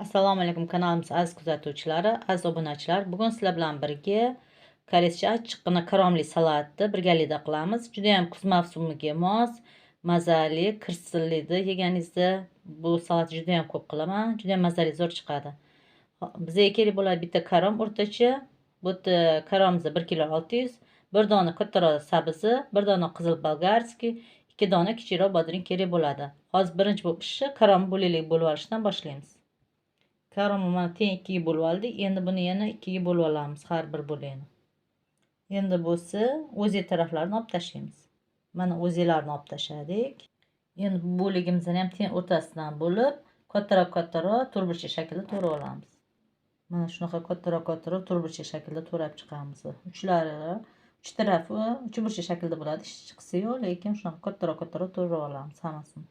Assalomu alaykum kanalimiz aziz kuzatuvchilari, aziz obunachilar. Bugun sizlar bilan birga koreyscha achchiqqina karomli salatni birgalikda qilamiz. Juda ham kuz mavsumiga mos, mazali, kirsillikni yeganingizda bu salatni juda ham ko'p qilaman. Juda ham mazali, zo'r chiqadi. Bizga kerak bo'ladi bitta karom o'rtacha. Bu yerda karomimiz 1 kilo 600, bir dona kattaroq sabzi, bir dona qizil bolgarskiy, 2 dona kichikroq bodring kerak bo'ladi. Hozir birinchi bo'lib ishni karom bo'laklik bo'lib olishdan boshlaymiz. Karomni mana teng 2 ga bo'lib oldik. Endi buni yana 2 ga bo'lib olamiz, har bir bo'lagini. Endi bo'lsa o'zak taraflarini olib tashlaymiz. Mana o'zaklarni olib tashladik. Endi bu bo'ligimizni ham teng o'rtasidan bo'lib, kattaroq-kattaroq to'rtburchak shaklda to'rab olamiz. Mana shunaqa kattaroq-kattaroq to'rtburchak shaklda to'rab chiqamiz. Uch tarafi uchburchak shaklda bo'ladi, ish chiqsa yo'q, lekin shunaqa kattaroq-kattaroq to'rab olamiz hammasini.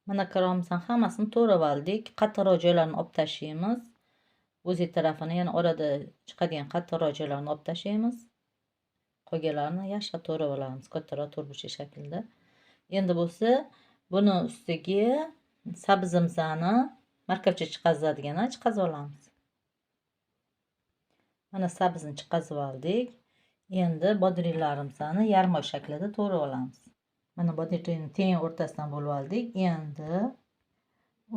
Mana karomimizni hammasini to'rab oldik. Qattiqroq joylarini olib tashlaymiz. O'zak tarafini, yana orada chiqadigan qattiqroq joylarini olib tashlaymiz. Qolganlarini yaxshi to'rab olamiz, kattaroq to'rtburchak shaklda. Endi bo'lsa buni ustiga sabzimizni markavcha chiqazadiganini chiqazib olamiz. Mana sabzini chiqazib oldik. Endi bodringlarimizni yarim oy shaklida to'rab olamiz. Mana bodringni teng o'rtasidan bo'lib oldik. Endi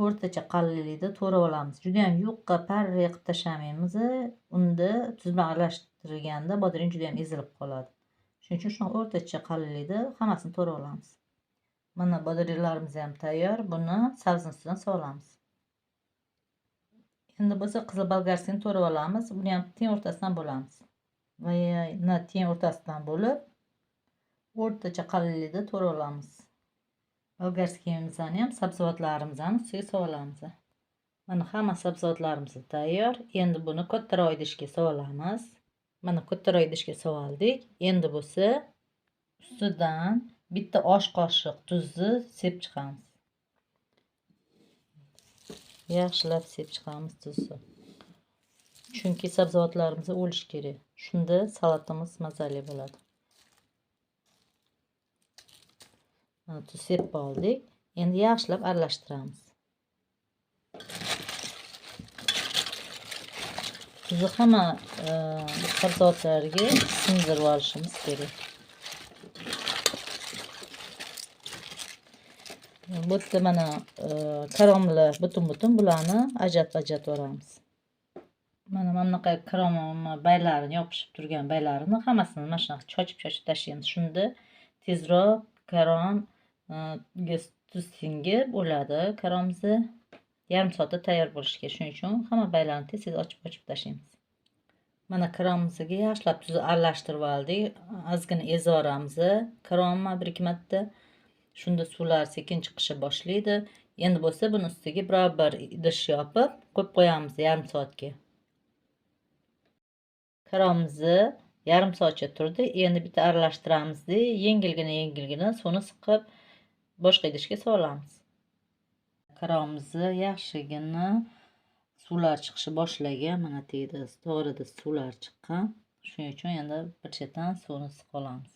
o'rtacha qalinlikda to'rab olamiz. Juda ham yuqqa parra qilib tashlamaymiz. Unda tuz bilan aralashtirganda bodring juda ham ezilib qoladi. Shuning uchun shuni o'rtacha qalinlikda hammasini to'rab olamiz. Mana bodringlarimiz ham tayyor. Buni sabzini ustidan solamiz. Endi bo'lsa qizil bolgarskiyni to'rab olamiz. Buni ham teng o'rtasidan bo'lamiz. Va yana teng o'rtasidan bo'lib o'rtacha qalinlikda to'rab olamiz. Bolgarskiyimizni ham sabzavotlarimizni ustiga solamiz. Mana hamma sabzavotlarimiz tayyor. Endi buni kattaroq idishga solamiz. Mana kattaroq idishga soldik. Endi bo'lsa ustidan bitta osh qoshiq tuzni sepib chiqamiz. Yaxshilab sepib chiqamiz tuzni. Chunki sabzavotlarimiz o'lishi kerak. Shunda salatimiz mazali bo'ladi. Mana tuz sepib oldik. Endi yaxshilab aralashtiramiz. Tuzni hamma sabzavotlarga singdirib olishimiz kerak. Bu yerda mana karomlar butun-butun bularni ajratib-ajratib olamiz. Mana bunaqa karom baylarini, yopishib turgan baylarini hammasini mana shunaqa chochib-chochib tashlaymiz. Shunda tezroq karomga tuz singib o'ladi. Karomimizni yarim soatda tayyor bo'lishi kerak. Shuning uchun hamma baylarni tez-tez ochib-ochib tashlaymiz. Mana karomimizga yaxshilab tuzni aralashtirib oldik. Ozgina ezib yuboramiz karomni 1-2 marta. Shunda suvlar sekin chiqisha boshlaydi. Endi bo'lsa buni ustiga biror bir idish yopib qo'yib qo'yamiz yarim soatga. Karomimizni yarim soatcha turdi. Endi bitta aralashtiramiz-da, yengilgina suvni siqib boshqa idishga solamiz. Karomimizni yaxshigina suvlar chiqishi boshlagan. Mana tagida to'g'rida suvlar chiqqan. Shuning uchun endi bir chetdan suvni siqib olamiz.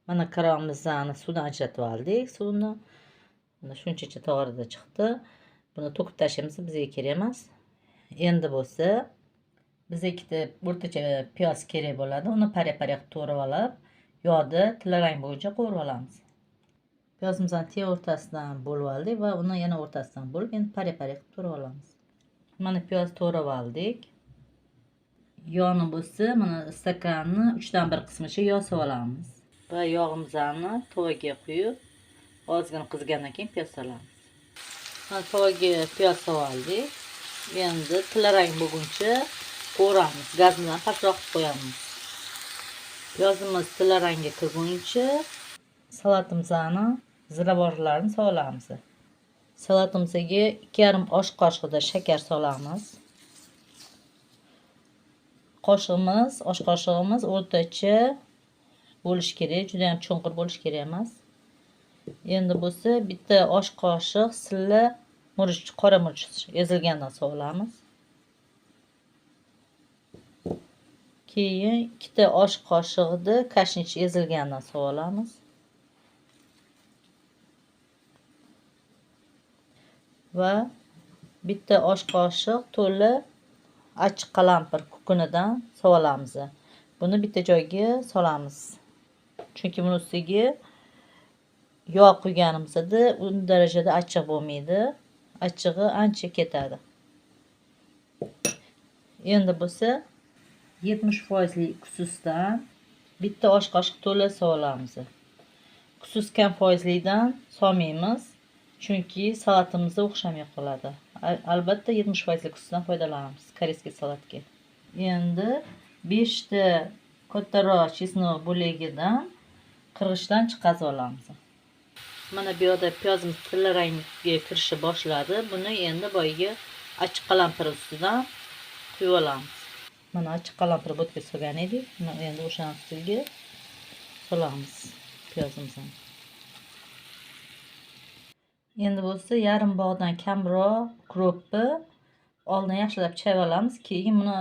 Mana karomimizni suvdan ajratib oldik. Suvni mana shunchacha to'g'rida chiqdi. Buni to'kib tashlaymiz, bizga kerak emas. Endi bo'lsa bizga ikkita o'rtacha piyoz kerak bo'ladi. Uni pare-pare qilib to'rab olib, yog'da tillarang bo'yicha qovurib olamiz. Piyozimizni teng o'rtasidan bo'lib oldik va uni yana o'rtasidan bo'lib, endi pare-pare qilib to'rab olamiz. Mana piyoz to'rab oldik. Yog'ni bo'lsa, mana stakanni 1/3 qismicha yog' solib olamiz. Va yog'imizni tovaga quyib, ozgina qizigandan keyin piyoz solamiz. Mana tovaga piyoz solib oldik. Endi tillarang bo'lguncha qovuramiz. Gazini pastroq qilib qo'yamiz. Piyozimiz tillarangga kirguncha salatimizni ziravorlarini solamiz. Salatimizga 2,5 osh qoshig'ida shakar solamiz. Qoshig'imiz, osh qoshig'imiz o'rtacha bo'lishi kerak, juda ham cho'nqir bo'lishi kerak emas. Endi bo'lsa bitta osh qoshiq silla murch, qora murch ezilgandan solamiz. Keyin 2 osh qoshig'ida kashnich ezilgandan solamiz. Va Bitta osh qoshiq to'la achchiq qalampir kukunidan solamiz. Buni bitta joyga solamiz. Chunki buni ustiga yog' quyganimizda u darajada achchiq bo'lmaydi. Achchig'i ancha ketadi. Endi bo'lsa 70% kususdan bitta osh qoshiq to'la solamiz. Kusus kam foizlidan solmaymiz, chunki salatimizda o'xshamay qoladi. Albatta 70% kususdan foydalanamiz koreyskiy salatga. Endi 5 ta kattaroq chesnok bo'lagidan qirg'ichdan chiqazib olamiz. Mana bu yerda piyozimiz tilla rangga kirishni boshladi. Buni endi boyagi achchiq qalampir ustidan quyib olamiz. Mana achchiq qalampir bo'tga solgan edik. Mana endi o'shani ustiga solamiz piyozimizni. Endi bo'lsa yarim bog'dan kamroq ukropni oldin yaxshilab chayib olamiz, keyin buni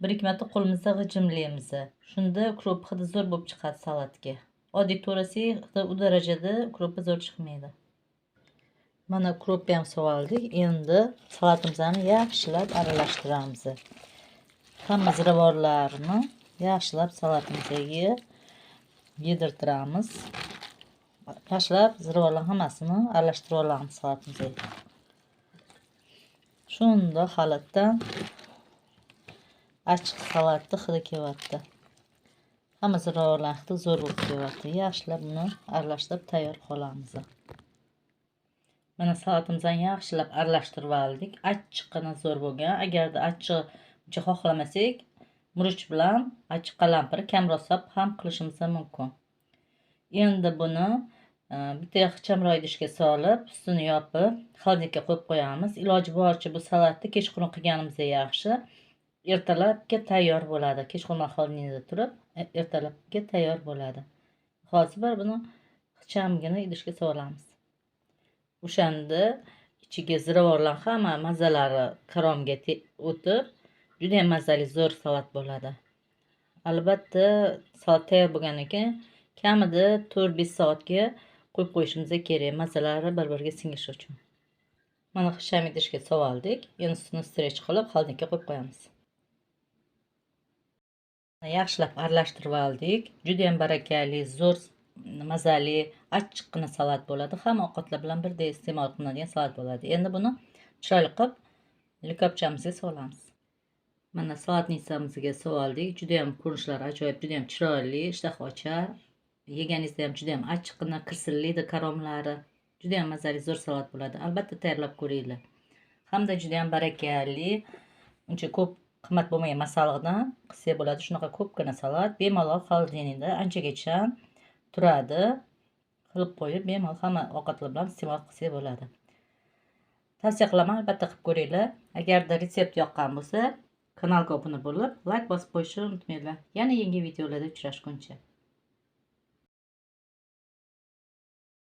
1-2 marta qo'limizda g'ijimlaymiz. Shunda ukrop hidi zo'r bo'lib chiqadi salatga. Oddiy to'rasak hidi u darajada ukropi zo'r chiqmaydi. Mana ukropni ham soldik. Endi salatimizni yaxshilab aralashtiramiz. Hamma ziravorlarni yaxshilab salatimizga yedirtiramiz. Yaxshilab ziravorlarning hammasini aralashtirib olamiz salatimizga. Shunda holatdan achchiq salatni hidi kelyapti. Hamma ziravorlar hidi zo'r bo'lib kelyapti. Yaxshilab buni aralashtirib tayyor qilamiz. Mana salatimizni yaxshilab aralashtirib oldik. Achchiqqina zo'r bo'lgan. Agarda achchiq uncha xohlamasak, murch bilan achchiq qalampir kamroq solib ham qilishimiz mumkin. Endi buni bitta ixchamroq idishga solib, ustini yopib, xolodilnikka qo'yib qo'yamiz. Iloji boricha bu salatni kechqurun qilganimizda yaxshi. Ertalabga tayyor bo'ladi. Kechqurun xolodilnikda turib, ertalabga tayyor bo'ladi. Hozir bir buni ixchamgina idishga solamiz. O'shanda ichiga ziravorlar hamma mazalari karomga o'tib, juda ham mazali zo'r salat bo'ladi. Albatta salat tayyor bo'lgandan keyin kamida 4-5 soatga qo'yib qo'yishimiz kerak, mazalari bir-biriga singishi uchun. Mana ixcham idishga soldik. Endi ustini strech qilib xolodilnikka qo'yib qo'yamiz. Yaxshilab aralashtirib oldik. Juda ham barakali, zo'r, mazali, achchiqqina salat bo'ladi. Hamma ovqatlar bilan birdek iste'mol qilinadigan salat bo'ladi. Endi buni chiroyli qilib likopchamizga solamiz. Mana salatnitsamizga soldik. Juda ham ko'rinishlari ajoyib, juda ham chiroyli, ishtaha ochar. Yeganingizda ham juda ham achchiqqina, kirsillaydi karomlari. Juda ham mazali, zo'r salat bo'ladi. Albatta tayyorlab ko'ringlar. Hamda juda ham barakali, uncha ko'p qimmat bo'lmagan masalliqdan qilsak bo'ladi. Shunaqa ko'pgina salat bemalol xolodilnikda anchagacha turadi. Qilib qo'yib, bemalol hamma ovqatlar bilan iste'mol qilsak bo'ladi. Tavsiya qilaman, albatta qilib ko'ringlar. Agarda retsept yoqqan bo'lsa, kanalga obuna bo'lib, like bosib qo'yishni unutmanglar. Yana yangi videolarda uchrashguncha.